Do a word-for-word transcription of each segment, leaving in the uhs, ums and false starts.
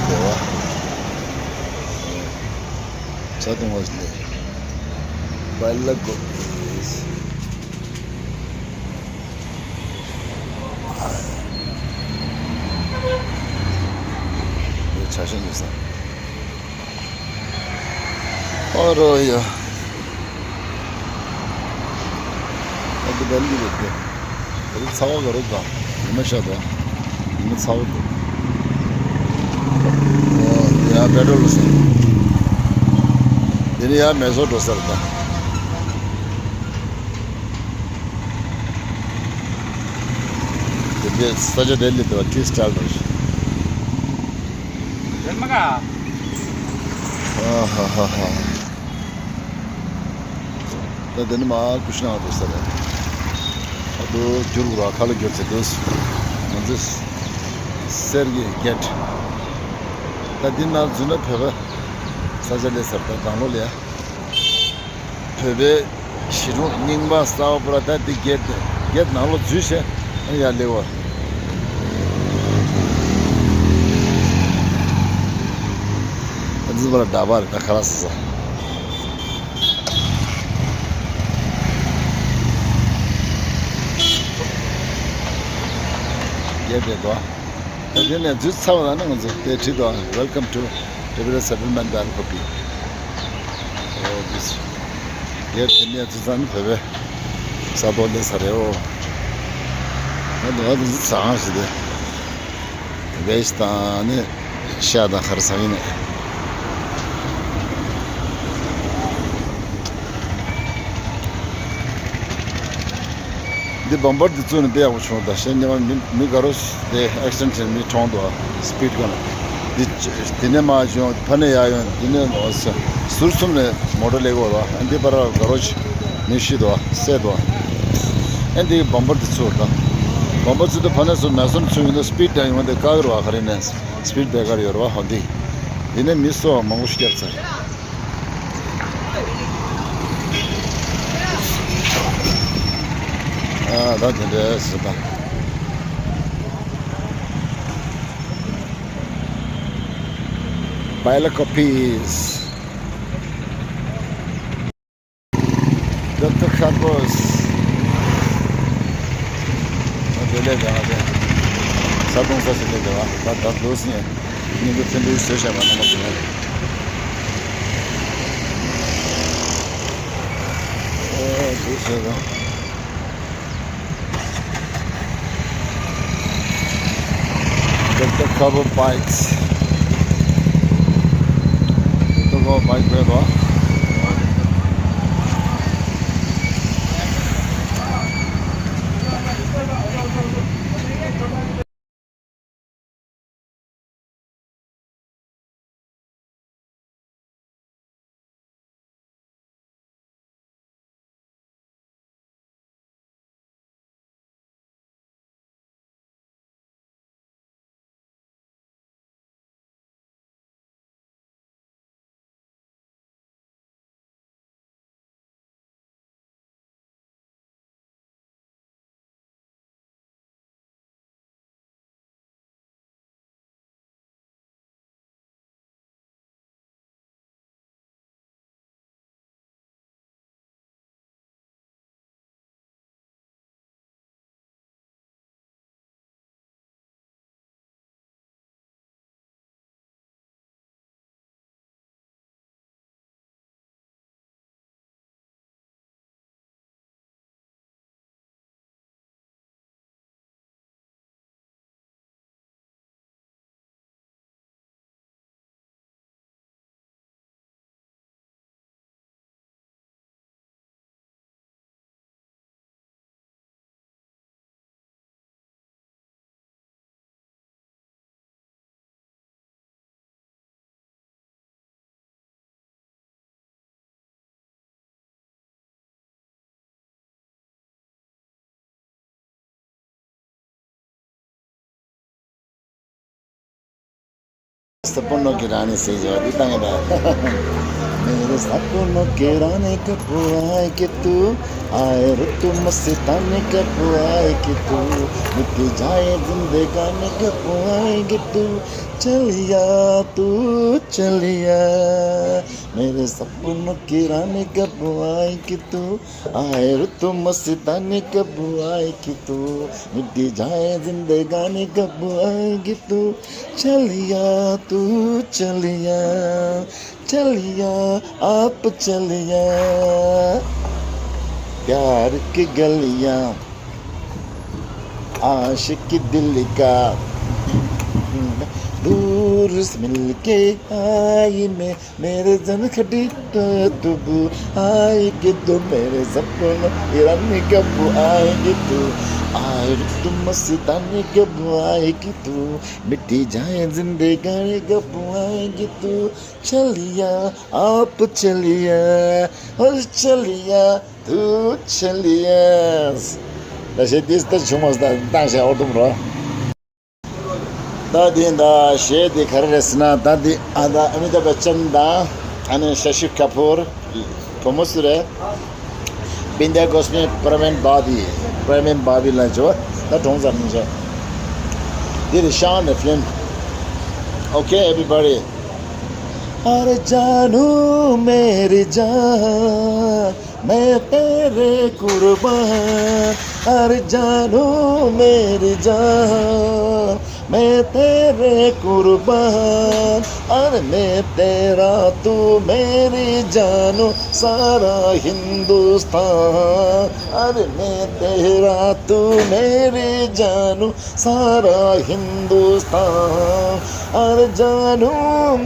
རེད་བ། ཇ་འཐུང་བ་ཞིག་ལས། བའི་ལ་གོ་པིས། འདི་ཇ་ཤིང་འདུག་ས། ཨ་རོ་ཡ། ཨ་ཏི་བལ་གྱི་རེད་དེ། དེ་རིང་ཚ་བ་ག་རེ་དང་། ཉི་མ་ཤར་དང་། ཉི་མ་ཚ་བོ་འདུག་ཨོ་ཡ་པེ་ཏྲོལ་ཟེར། དེ་ནི་ཡ་མེ་སོར་འགྲོ་ས་རེད་ད། དེ་གའི་ས་ཆ་དེ་ལས་དེ་བ་ཏི་སི་ཊལ་རེད། ཨ་ཧ་ཧ་ཧ། ད་དེ་ནི་མ་ཀུ་ཤི་ན་འགྲོ་ས་རེད། ཨ་དོ་རྒྱུར་ར་ཁ་ལ་རྒྱུར་ཚེ་དོ། ང་ཚོས་གསེར་གྱི་གེ་ཊི། ད་འདི་ནང་འཛུལ་ན་བོད་པ་ས་ཆ་ལས་ས་རེད་ད་དང་ལོ་ལས། བོད་པའི་གཞིས་གྲོང་རྙིང་པ་གསར་པ་པོ་ར་ད་འདི་གེ་ཊི་གེ་ཊི་ནང་ལོགས་འཛུལ་བྱས་ཨ་ཡར་སླེབས་པ། ཨ་འཛུལ་བ་ལ་འདྲ་པར་ད་ཁ་ལག་ཟ་ས། གེ་ཊི་རེད་དོ། ད་དེ་ནས་འཛུལ་ཚར་བ་ལ་ནི་ང་ཚོ་དེ་བྲིས་འདུག Welcome to Tibetan Settlement Bangkok། ཨོ་དེ་ཡར་དེ་ནས་འཛུལ་ཚར་ནི་བོད་པའི་ས་ཐོག་སླེབས་ས་རེད་ཨོ། ང་འདི་བ་དེ་འཛུལ་ཚར་ཞིག་དེ་བེ་ཤི་དང་ནི་ཤ་དང་ཁར་ས་ཡིན་ནས། འདི་བམ་པར་འདི་བཙུགས་ནས་དཔེ་ཡག་པོ་བྱུང་། ད་གཞན་ཉི་མ་མི་མི་དགའ་རོགས་དེ་ཨེག་སི་ཌེན་ཊི་བྱས་མི་གྲོངས་འདུག་ཨ། སི་པིཌ་སྒང་ལ་འདི་འདི་ནས་མར་བྱུང་ཕ་ནས་ཡར་ཡོང་འདི་ནས་ཟུར་གསུམ་ནས་མོ་ཊ་སླེབས་ཀྱི་ཡོད་རེད་བ། ཨ་འདི་བར་དགའ་རོགས་མི་ཤི་འདུག་ཨ། བསད་འདུག་ཨ། ཨ་འདི་བམ་པར་འདི་ཚུགས་རེད་ད། བམ་པར་ཚུགས་དུས་ཕ་ནས་ཚུར་མེ་སོན་ཚུགས་ཡོང་དུས་སི་པིཌ་འདྲ་ཡོང་དུས་བཀག་གི་རེད་བ། ག་རེ་ནས་སི་པིཌ་བེ་ཀར་ཡོད་རེད་བ། ཧོ་འདི་འདི་ནས་མི་སོ་མང་པོ་ཞིག་བརྒྱབ་ཚར། ཨ་ད་དེ་འདྲ་ཞིག་དང་། Bailakopi's Doctor Carlos། ང་ཚོ་སླེབས་བྱ་བ་དེ། ས་དུང་ས་ཞིག་སླེབས་བྱ་བ་ད་ད་འདུག་སེ་ཡིན། སྙིང་པོ་ཐུན་དུ་བཟོས་བཞག་པ་ནང་མ་དུ་ཡང་རེད། ཨོ་འདུག་སེ་དང་། Doctor Carbo Bikes། Doctor Carbo Bike བས་རོ། སྟོབས་པོ་ནོ་གི་རང་ནི་ཟེར་བྱ་བ་འདི་བཏང་ཡོད་པ། मेरे सपनों की रानी कब आएगी तू? आए रुतु मस्तानी कब आएगी तू? मिट जाए जिंदगानी कब आएगी तू? चलिया तू चलिया, मेरे सपनों की रानी कब आएगी तू? आए रुतु मस्तानी कब आएगी तू? मिट जाए जिंदगानी कब आएगी तू? चलिया तू चलिया, चलिया आप चलिया। प्यार की गलियां, आशिक दिल का, दूर से मिलके आई मैं, मेरे जन खड़ी तो तू आएगी तो, मेरे सपनों की रानी कब आएगी तू? आए रुतु मस्तानी कब आएगी तू? मिटी जाए जिंदगानी कब आएगी तू? चलिया आप चलिया, और चलिया तू चलिया. ད་ཞེས་ཏིས་ཏ་བྱུང་བ་ད་བཏང་བྱས་ཨོ་དུམ་རོ། ད་དེ་ད་གཞས་དེ་ག་རེ་རེད་ཟེར་ན། ད་དེ་ཨ་ད་ཨ་མི་ཏཱབ་བཅན་དང་ཨ་ནི་ཤ་ཤི་ཁ་པུར། བུ་མོ་སུ་རེད། བིན་དྲ་གོ་སི་མི། པྲ་མིན་བྷ་དི། པྲ་མིན་བྷ་དི་ལ་བྱོས། ད་གྲོངས་ཚར་མི་བྱོས། འདི་རེད་ཤང་ནས་ཕིལམ། Okay, everybody. अरे जानू मेरी जान, मैं तेरे कुर्बान। अरे जानू मेरी जान, मैं तेरे कुर्बान। अरे मैं तेरा, तू मेरी जानू, सारा हिंदुस्तान। अरे मैं तेरा, तू मेरी जानू, सारा हिंदुस्तान। अरे जानू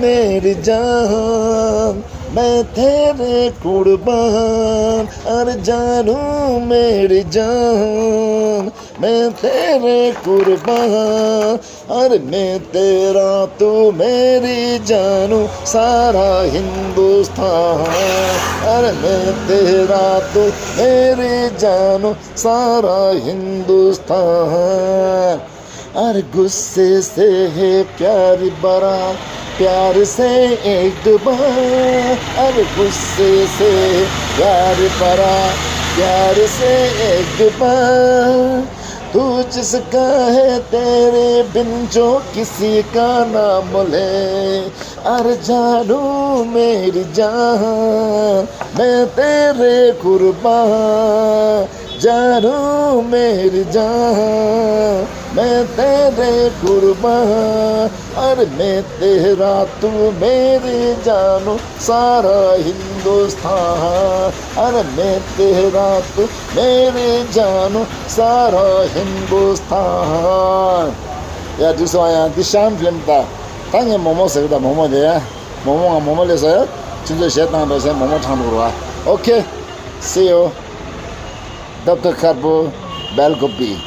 मेरी जान, मैं तेरे कुर्बान। अरे जानू मेरी जान, मैं तेरे कुर्बान। अरे मैं तेरा, तू मेरी जानू, सारा हिंदुस्तान। अरे मैं तेरा, तू मेरी जानू, सारा हिंदुस्तान। अरे गुस्से से है प्यार भरा, प्यार से एक दो बार। अरे गुस्से से प्यार भरा, प्यार से एक दो बार। तू जिसका है तेरे बिन जो किसी का नाम ले। अरे जानू मेरी जान, मैं तेरे कुर्बान। जानू मेरी जान, मैं तेरे कुर्बान। अरे मैं तेरा, तू मेरी जानू, सारा हिंदुस्तान। अरे मैं तेरा, तू मेरी जानू, सारा हिंदुस्तान. ཡ་འགྲིག་སོང་ཡ། འདི་ཤང་ཕིལམ་ད། ད་ངས་མོ་མོ་ཟེར་གི་ད། མོ་མོ་དེ་ཡ། མོ་མོ་ང་མོ་མོ་ལས་སོ་ཡ། ཁྱེད་ཚོས་གཞས་བཏང་འདུག་ཟེར་མོ་མོ་དྲངས་འདུག་ར། Okay, see you. Doctor Kharbo, Belkopi,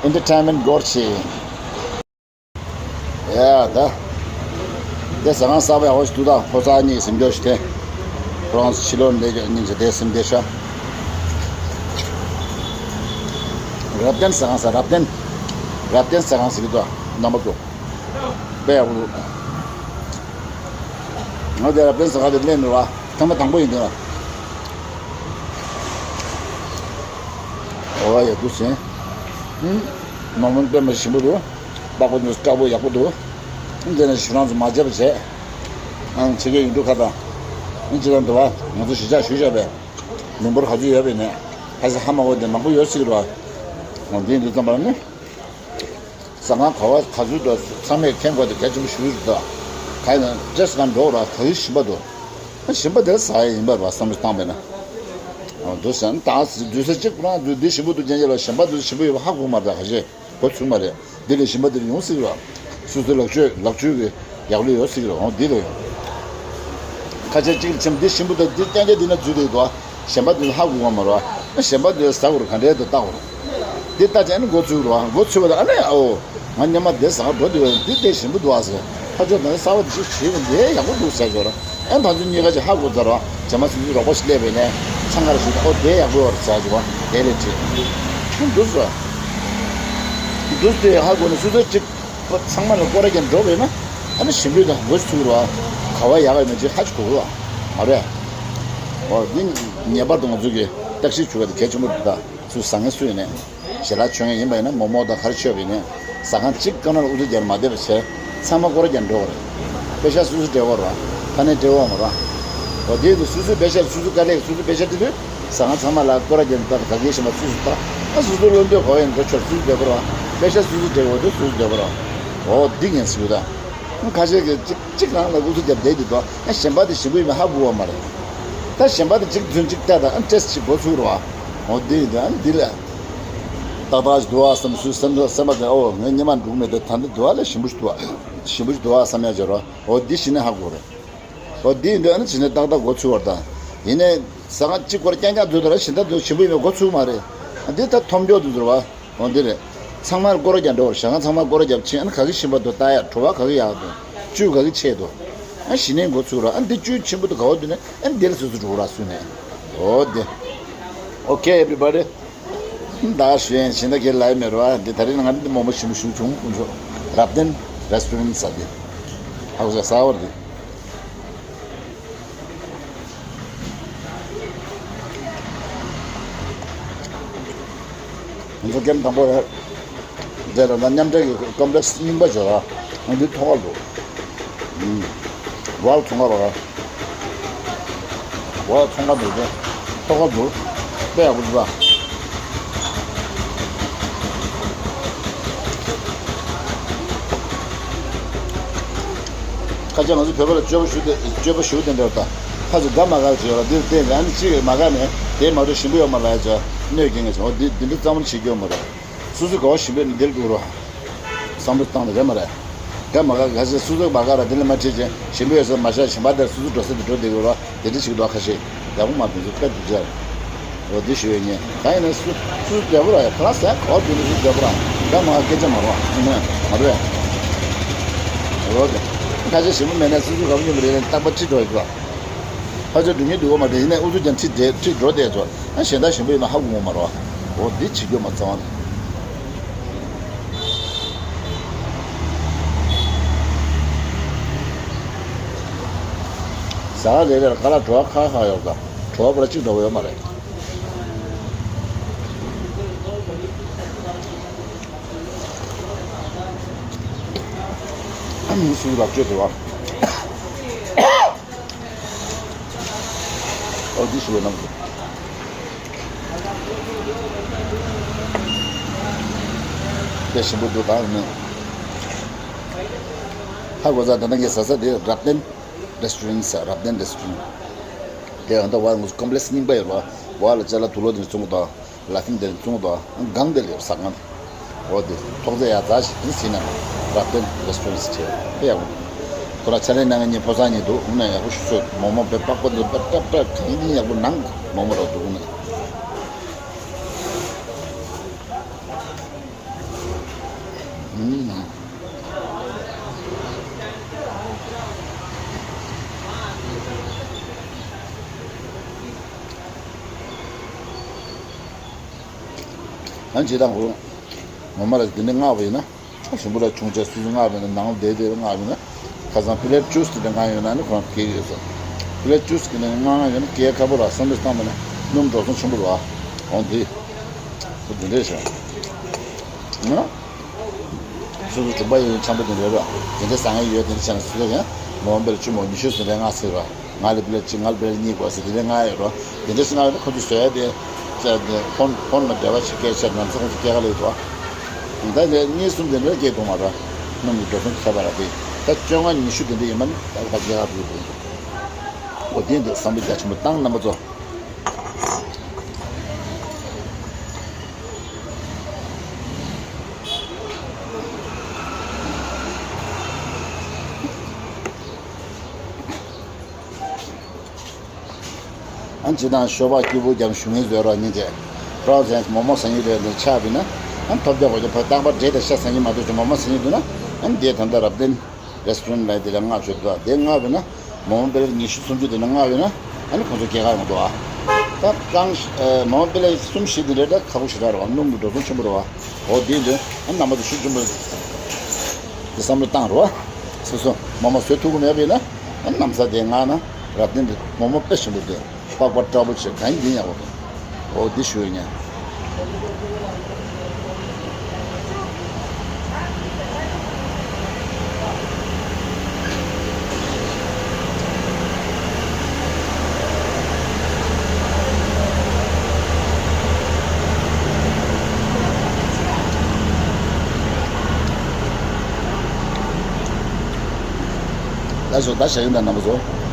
Entertainment Gorche. ཡ་ད། དེ་ཟ་ཁང་གསར་པ་ཡག་པོ་ཞིག་འདུག་ད། ཕོ་གསར་གཉིས་གཟིམ་རྒྱུ་ཞིག་དེ། ཁོ་རང་ཕྱི་ལོགས་འདི་གཉིས་ཀྱི་དེ་གཟིམ་བསྡད་ཤག་རབ་བརྟན་ཟ་ཁང་ཟེར། རབ་བརྟན། རབ་བརྟན་ཟ་ཁང་ཟེར་གི་འདུག་རྣམ་པ་ཚོ། དཔེ་ཡག་པོ་འདུག་ང་དེ་རབ་བརྟན་ཟ་ཁང་དེ་སླེབས་ནས་བ་ཐེངས་མ་དང་པོ་ཡིན་འདུག་ལ། ཨོ་ཡ་འདུག་ཟིན། ཨུམ། མ་མོ་དཔེ་མ་ཞིམ་པོ་འདུག་པགས་པ་འདུག་སྐྲག་པོ་ཡག་པོ་འདུག་ཨུམ། དེ་ནས་ཞུ་རང་ཚོ་མ་བརྗེད་པ་བྱས། ཨང་། ཕྱི་རྒྱལ་ཡུལ་གྲུ་ཁག་དང་། ཨང་། ཅི་དང་འདུག་བ། ང་ཚོ་གཞིས་ཆགས་ཞུ་བཞག་པས། མི་འབོར་ག་ཚོད་ཡོད་པས་ནས། ཧ་ས་ཧ་མ་གོ་དེ་མང་པོ་ཡོད་སྲིད་ར། འོ་འདི་འདི་ཙམ་པར་ནི། ཟ་ཁང་ག་བ་ག་ཚོད་འདུག་ཚང་མས་མཁྱེན་དགོས་དེ་གལ་ཆེན་པོ་ཞུ་རེད་ད། ག་ཡིན་ན་ཏྲེས་གང་འགྲོ་ར་ག་ཡུལ་ཞིམ་པ་འདུག་ཞིམ་པ་དེ་ཟ་ཡ་ཡིན་པ་ར་བསམ་བློ་བཏང་པས་ན། འོ་འདུག་ཟེར་ན་ད་དུས་ཚོད་གཅིག་པུ་རང་དུས་འདི་ཞིམ་པོ་འདུག་རྐྱང་རྐྱང་ལ་ཞིམ་པ་འདུག་ཞིམ་པོ་ཡོད་པ་ཧ་གོ་མ་རེད་ད་ག་ཞེས། གོ་ཚུགས་མ་རེད། འདི་ལས་ཞིམ་པ་འདིར་ཡོང་སྲིད་རོ། སོ་སོའི་ལག་ཆོས་ལག་ཆོས་ཀྱི་ཡག་ལུས་ཡོད་སྲིད་རོ། འོ་འདི་ལ་ཡོང་། ཁ་ཆེ་གཅིག་ལ་ཆེམ་འདི་ཞིམ་པོ་དང་འདི་རྐྱང་རྐྱང་འདི་ན་འཛུལ་བསྡད་འདུག་ཞིམ་པ་འདི་ལ་ཧ་གོ་ག་མ་རོ། ཞིམ་པ་འདི་ལ་ཟ་དགོས་རོ། ག་འདྲའི་འདུག་ལྟ་དགོས་རོ། འདི་ལྟ་ཅན་ནི་འགོ་ཚུགས་རོ། འགོ་ཚུགས་པ་དང་ཨ་ནི་ཨོ། ང་སྔོན་མ་འདི་ཟ་ག་འགྲོ་འདི་བས་འདི་དེ་ཞིམ་པོ་འདུག་ཨ་ཟེར། ཕ་ཆོས་དང་གསར་པ་འདི་ཞིག་བྱེད་ཀྱི་འདི་ཡག་པོ་འདུག་ཟེར་ཞོར། ཨེ་ང་ཚོ་གཉིས་ཀ་ཅིག་ཧ་གོ་ཚར་བ། རྗེས་མ་སུ་ཚོད་རོགས་པ་ཞིག་སླེབས་པས་ནས་འཚང་ཁ་རེ་ཞིག་ཨོ་དེ་ཡག་པོ་ཡོད་རེད་ཟེར་གྱི་བ་དེ་ལས་བྲིས། ཁྱོད་འདུག་ཟེར། འདུག་དེ་ཧ་གོ་ནས་སུ་ཚོད་ཅིག་ཚང་མ་ལ་སྐོར་ར་རྒྱག་འགྲོ་བས་ན། ཨ་ནི་ཞིམ་པོ་དང་འགོ་ཚུགས་རོ། ག་བ་ཡག་ཡོད་མེད་ཅིག་ཧ་ཅིག་གོ་གི་བ། མ་རེད། འོ་འདི་ངེས་པར་དུ་ང་ཚོ་གི་བརྟག་ཞིབ་བྱེད་པ་དེ་གལ་ཆེན་པོ་རེད། ད་ཚུར་ཟ་མཁན་སུ་ཡིན་ནའི། ཞལ་ལག་མཆོད་མཁན་ཡིན་པ་ཡིན་ན། མོག་མོག་དང་ག་རེ་མཆོད་པ་ཡིན་ནའི། ཟ་ཁང་གཅིག་ཀ་ནོར་ཨུ་ཚུགས་རྒྱག་མ་བསྡད་པ་བྱས། ཚང་མ་སྐོར་ར་རྒྱག་འགྲོ་བ་རེད། པེ་ཤག་སོ་སོ་སྤྲད་དགོས་རེད། ཕ་ནས་སྤྲད་དགོས་མ་རེད། འོ་དེ་དུས་སོ་སོའི་པེ་ཤག་སོ་སོ་དཀའ་ལས་སོ་སོའི་པེ་ཤག་སྤྲད་དུས། ཟ་ཁང་ཚང་མ་ལ་སྐོར་ར་རྒྱག་ད་ག་གི་ཞིམ་པ་སོ་སོ་ལྟ། ཨ་སོ་སོ་བློ་འདོད་གོ་ཡིན་འགྲོ་ཆོག་སོ་སོ་སྤྲད་དགོས་རེད། པེ་ཤག་སོ་སོ་སྤྲད་དགོས་དུས་སོ་སོ་སྤྲད་དགོས་རེད། འོ་འདི་ངས་ཟེར་གི་ད། ཁ་ཤས་ཀྱིས་གཅིག་གཅིག་རང་ལ་ཨུ་ཚུགས་རྒྱབ་བསྡད་ཀྱི་འདུག་ཨ་གཞན་པ་དེ་ཞིམ་པོ་ཡིན་མིན་ཧ་གོ་བ་མ་རེད། ད་གཞན་པ་དེ་གཅིག་ཚུན་གཅིག་ལྟ་དང་ཨ་ཏེས་ཅིག་འགོ་ཚུགས་རོགས། འོ་འདི་ཡིན་ད་ཨ་འདི་ལ། ཏག་ཏག་ཅིག་འདུག་ཨ་བསམ་སོའི་སེམས་ཚོར་སེམས་པ་དེ་ཨོ་ངའི་སྙེ་མ་འགྲུག་མེད་དེ་ད་འདི་འདུག་ཨ་ལ་ཞིམ་པོ་ཞིག་འདུག་ཨ་ཞིམ་པོ་ཞིག་འདུག་ཨ་བསམ་ཡ་བྱེད་རོགས། འོ་འདི་ཞིག་ནས་ཧ་གོ་རེད། འོ་འདི་ཡིན་དུས་ཨ་ནི་ཕྱི་ནས་ཏག་ཏག་འགོ་ཚུགས་པ་རེད་ད། ཡིན་ནའི་ཟ་ཁང་གཅིག་སྐོར་རྐྱང་རྐྱང་འཛུལ་དུས་ར་གཞན་དག་འདུག་ཞིམ་པོ་ཡིན་པའི་འགོ་ཚུགས་མ་རེད། ཨ་འདི་ད་ཐོབ་འགྱོག་འདུག་ཟེར་བ། འོ་འདི་རེད། ཚང་མར་སྐོར་ར་རྒྱག་འགྲོ་བར་ཞག་ཁང་ཚང་མ་སྐོར་ར་རྒྱབ་ཕྱིན་ཨ་ནི་ག་གི་ཞིམ་པ་འདུག་ལྟ་ཡ། བྲོ་བ་ག་གི་ཡག་འདུག་བཅུད་ག་གི་ཆེ་འདུག་ཨ་ཞི་ནས་འགོ་ཚུགས་ར་ཨ་འདི་བཅུད་ཆེན་པོ་འདུག་ག་བ་འདུག་ནས་ཨ་འདི་ལ་སོ་སོ་འགྲོ་ར་སུ་ནས། འོ་འདི། Okay everybody. ད་ཞུ་ཡན་ཞིན་ད་གེ་ལའི་མེར་བ་འདི་ད་རིང་ང་འདི་མོ་མོ་ཞིམ་ཞུ་བྱུང་ཁོང་ཚོ་རབ་བརྟན་རེ་སི་ཊོ་རན་ས་འདི། ཧ་གོ་ས་ས་བར་འདི། ང་ཚོ་ཀེམ་དང་པོ་རེད། འདི་ལ་ན་མཉམ་འབྲེལ་གྱི་ཀོམ་པ་ལེགས་སི་རྙིང་པ་བྱོས་ར། འདི་ཐོག་ལ་འདུག་ཨུམ། ཝལ་ཚོང་ཁང་ར། ཝལ་ཚོང་ཁང་འདུག་སྟེ། ཐོག་ཁ་འདུག་དཔེ་ཡག་པོ་འདུག་ད། ཁ་ཆེ་ང་ཚོ་བོད་པ་ལ་སྤྱོད་པ་ཞུ་དེ་སྤྱོད་པ་ཞུ་དེ་འདྲ་ད། ཕ་ཚོ་དགའ་མ་དགའ་བྱེད་ལ་འདིར་བལྟས་ནས་ཨ་ནི་གཅིག་མ་དགའ་ནས་དེ་མ་གཏོགས་ཞིམ་པོ་ཡོད་མ་ལ་ཡ་ཅག་གནོད་སྐྱེལ་མཁན་བྱེད་འོ་འདི་འདི་འདྲ་རྩ་མོ་བྱེད་རྒྱུ་ཡོད་མ་རེད། སོ་སོའི་ག་བ་ཞིམ་པོ་ཡོད་ནི་འདིར་འདུག་རོགས། བསམ་བློ་བཏང་ནས་རེད་མ་རེད། དགའ་མ་དགའ་ག་ཚོད་སོ་སོའི་མ་དགའ་ར་འདི་ལ་མ་ཁྲིད་ཅིང་ཞིམ་པོ་ཡོད་ས་མ་བཞག་གཞན་པ་དེར་སོ་སོ་འགྲོ་ས་དེ་འགྲོ་བསྡད་དགོས་རོགས། དེ་འདྲ་ཞིག་འགྲོ་ཁ་ཤས་ཡག་པོ་མ་དེ་ཚོ་དཔེ་སྡུག་ཅག་རེད། འོ་འདི་ཞུ་ཡས་ཉེ་ད་ཡིན་ན་སུ་སུ་རྒྱབ་ར་ཡ་ཁ་ལག་ཟས་ག་བ་དུས་ནས་སུ་རྒྱབ་ར་དགའ་མ་དགའ་སྐད་ཆ་མ་རོགས་ཨ་ནི་མ་རེད། འོ་དེ་ཁ་ཤས་ཞིམ་པོ་མེད་ན་སུ་སུ་ག་བ་ཉོ་མི་རེད་ན་རྟག་པར་ཁྲིད་འགྲོ་ཡོད་ར། ཕ་ཚོ་སྒྲུབ་ཉེ་འདུག་གོ་མ་དེ་ཡིན་ན་ཨུ་ཚུགས་ཀྱང་ཁྲིད་དེ་ཁྲིད་འགྲོ་བསྡད་ཚོ་ཨ་གཞན་དག་ཞིམ་པོ་ཡིན་ན་ཧ་གོ་ངོ་མ་རོགས། འོ་འདི་བྱེད་རྒྱུ་མ་ཚང་བ་ཟ་ཁང་རེ་རེ་ལ་ཁ་ལག་བྲོ་བ་ཁ་ཁ་ཡོད་ཀ་བྲོ་བ་པོ་ར་གཅིག་འདྲ་བོ་ཡོད་མ་རེད། ཨ་མི་སུ་ལག་བཅོས་དེ་བ། ཨོ་འདི་ཞུ་བའི་ནང་དུ། དེ་ཞིམ་པོ་འདུག་ད་ནི། ཧ་གོ་ས་ད་ནང་གི་ཟ་ས་དེ་རབ་བརྟན་རེ་སི་ཊོ་རན་ཟེར་རབ་བརྟན་རེ་སི་ཊོ་རན། དེ་ཡང་ད་བ་ང་ཚོ་ཀོམ་པ་ལེགས་སི་རྙིང་པ་ཡོད་ར་བ་ལ་ཅ་ལག་དུག་ལོག་དེ་ཚོང་དང་། ལ་ཕིང་དེར་བཙོང་དོ། སྒང་དེར་ཡོད་ཟ་ཁང་། འོ་དེ་ཐོག་རྩེ་ཡ་རྫ་ཞིག་དེ་ཟིན་ན་རབ་བརྟན་རེ་སི་ཊོ་རན་ཟེར་བྱས་དཔེ་ཡག་པོ། ཁོ་ར་ཕྱག་ལས་གནང་མཁན་གཉིས་ཕོ་གསར་གཉིས་འདུག་འོ་ན་ཡག་པོ་ཞིག་བཟོས་མོག་མོག་དཔེ་པགས་པ་འདི་དཔེ་སྐྲ་སྐྲ་གང་ཡིན་ཡག་པོ་ནང་མོག་མོག་ར་འདུག་ནས། ཨུམ། ཨ་ཇི་དང་གོ། ངོ་མ་ལ་འདི་འདྲ་མངགས་པ་ཡིན་ན། ཞིམ་པོ་ལ་ཆུང་ཆ་སུ་སུ་མངགས་པ་ཡིན་ན་ནང་བདེ་བདེ་མངགས་པ་ཡིན་ན། ཁ་སང་པི་ལེ་ཊི་ཇུས་དེ་འདྲ་མངགས་ཡོད་ན་ནི་ཁོ་རང་སྐྱེལ་ཡོད་ས། པི་ལེ་ཊི་ཇུས་གི་ནི་མངགས་ཡོད་ན་སྐྱེལ་ཁག་པོ་ར་བསམ་བློ་བཏང་པ་ན་སྣུམ་འགྲོ་སོང་ཆེན་པོ་ར། འོང་དེ། ཁོ་འདི་འདྲས་ཤག་ན། སོ་སོ་གྲོང་པ་ཡོད་ཡོད་ཆམ་པོ་འདི་འདྲས་ར། འདི་འདྲས་ཟ་མཁན་ཡོད་འདི་འདྲས་བྱས་ན་སོ་སོ་ཡང་མ་འོངས་པར་ཆུ་མོ་ཉི་ཤུ་ཟིན་རེ་མངགས་ཟེར་ར། ང་ལ་པི་ལེ་ཊི་གཅིག་ང་ལ་པི་ལེ་ཊི་གཉིས་དགོས་ཟེར་དེ་འདྲའི་མངགས་ཡོད་རོ། དེ་འདྲའི་མངགས་ཡོད་ན་ཁོ་ཚོས་བཟོ་ཡ་དེ། ཅ་དེ་ཕོན་ཕོན་ལ་འབྲེལ་བ་ཞིག་སྐད་ཆ་ནམ་ཚོ་ཁོ་ཚོ་སྐད་ག་ལ་ཡོད་དོ། ད་དེ་གཉིས་གསུམ་དེ་འདྲ་སྐད་གཏོང་མ་ར། སྣུམ་གྱི་འགྲོ་སོང་ཁྱད་པར་ར་དེ། ད་བཅོ་ལྔ་ཉི་ཤུ་དེ་འདྲ་ཡིན་མ་ནི་ད་ད་སྐད་ག་ལ་ཡོད་དོ། འོ་དེ་འདྲ་བསམ་བློ་རྒྱ་ཆེན་པོ་བཏང་རྣམ་པ་ཚོ། ཨ་ཇི་དང་ཤོ་བ་སྐྱུར་པོ་རྒྱབ་ཞུ་ངེས་བཟོས་རོགས་ཉིན་བྱས། ཕ་རན་སི་མོག་མོག་ཟ་ཉིན་རེད་འདིར་ཆགས་པས་ན། ཨ་ཐོབ་རྒྱག་གོ་རྒྱ་ཕ་རྟག་པར་འབྲས་དང་ཤ་ཟ་ཉིན་མ་གཏོགས་ཀྱི་མོག་མོག་ཟ་ཉིན་འདུག་ན། ཨ་འདིའི་ད་ལྟ་རབ་བརྟན་རེ་སི་ཊོ་རན་ལ་དེ་ལ་མངགས་བྱོས་འདུག་དེ་མངགས་པས་ན། མོག་མོག་པེ་ལེ་ཉི་ཤུ་སུམ་ཅུ་དེ་ན་མངགས་པས་ན། ཨ་ནི་ཁོང་ཚོ་སྐྱེལ་ག་ཡོང་འདུག་ཨ། ད་རྐང་ཨ་མོག་མོག་པེ་ལེ་གསུམ་བཞི་དེ་འདྲ་ད་ཁག་པོ་ཞེ་དྲག་རེད་བ། སྣུམ་གྱི་འགྲོ་སོང་ཆེན་པོ་རེད་བ། འོ་དེ་འདྲ་ཨ་རྣམ་པ་ཚོ་ཤུགས་ཆེན་པོ་དེ་བསམ་བློ་བཏང་རོགས། སོ་སོ་མོག་མོག་བཟོ་ཐུབ་ཀྱི་མེད་པས་ན། ཨ་གནམ་ས་དེ་མངགས་ན། རབ་བརྟན་དེ་ངོ་མ་དཔེ་ཞིམ་པོ་འདུག། པགས་པ་ཀྲག་པོ་བྱས་གང་ཡིན་ཡག་པོ་འདུག། འོ་འདི་ཞུ་ཡིན། ལགས་སོ། ད་བྱ་ཡིན་ད་རྣམ་པ་ཚོ།